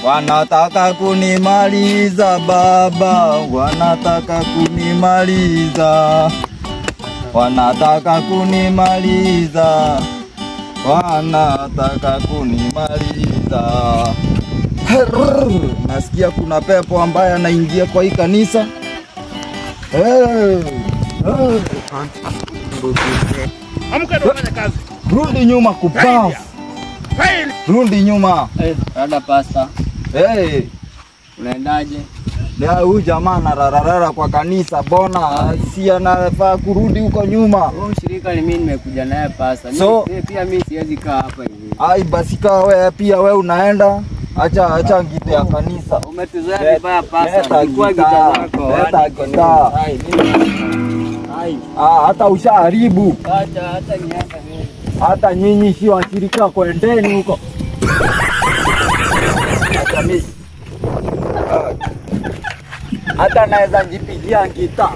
Wanataka kunimaliza baba, wanataka kunimaliza, wanataka kunimaliza, wanataka kunimaliza. Nasikia kuna pepo ambaye anaingia kwa hii kanisa. Hey, hey. Amka ndio ufanye kazi. Rudi nyuma kupafu. Rudi nyuma. Rada pasta. Hey. Unaendaje? Huyu jamaa anarararara kwa kanisa, bona si anafaa kurudi huko nyuma. Huyu mshirika ni mimi nimekuja naye pasta. So, pia mimi siwezi kaa hapa hivi. Ai basi kaa wewe pia wewe unaenda. Acha acha ngite ya kanisa. Umetuzoea vibaya pasta. Chukua gitaa zako. Leta gitaa. Ai. Ah, hata ushaharibu. Acha hata niende mimi. Hata nyinyi si washirika, kwendeni huko. Hata mimi. Hata naweza njipigia gitaa.